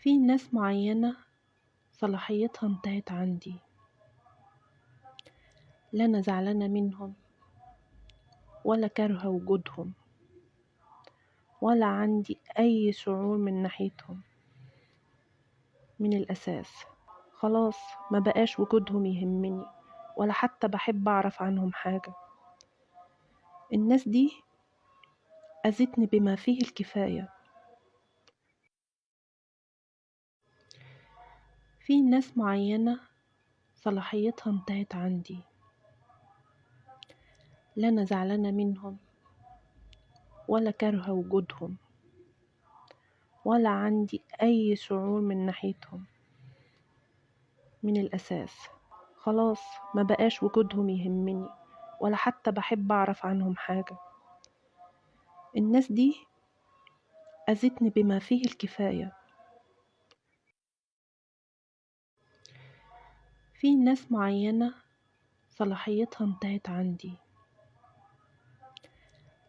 في ناس معينة صلاحيتها انتهت عندي، لا أنا زعلانة منهم ولا كارهة وجودهم ولا عندي أي شعور من ناحيتهم من الأساس. خلاص ما بقاش وجودهم يهمني ولا حتى بحب أعرف عنهم حاجة. الناس دي أذتني بما فيه الكفاية. في ناس معينة صلاحيتها انتهت عندي، لا أنا زعلانة منهم ولا كارهة وجودهم ولا عندي أي شعور من ناحيتهم من الأساس. خلاص ما بقاش وجودهم يهمني ولا حتى بحب أعرف عنهم حاجة. الناس دي أذتني بما فيه الكفاية. في ناس معينة صلاحيتها انتهت عندي،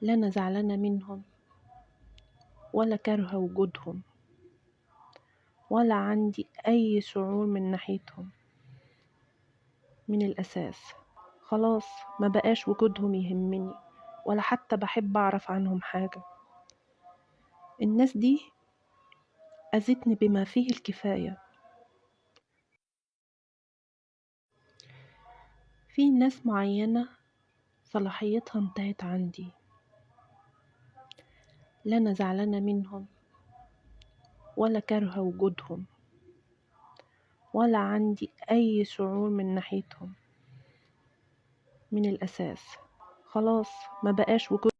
لا أنا زعلانة منهم ولا كارهة وجودهم ولا عندي أي شعور من ناحيتهم من الأساس. خلاص ما بقاش وجودهم يهمني ولا حتى بحب أعرف عنهم حاجة. الناس دي أذتني بما فيه الكفاية. في ناس معينة صلاحيتها انتهت عندي، لا أنا زعلانة منهم ولا كارهة وجودهم ولا عندي أي شعور من ناحيتهم من الأساس. خلاص ما بقاش وجود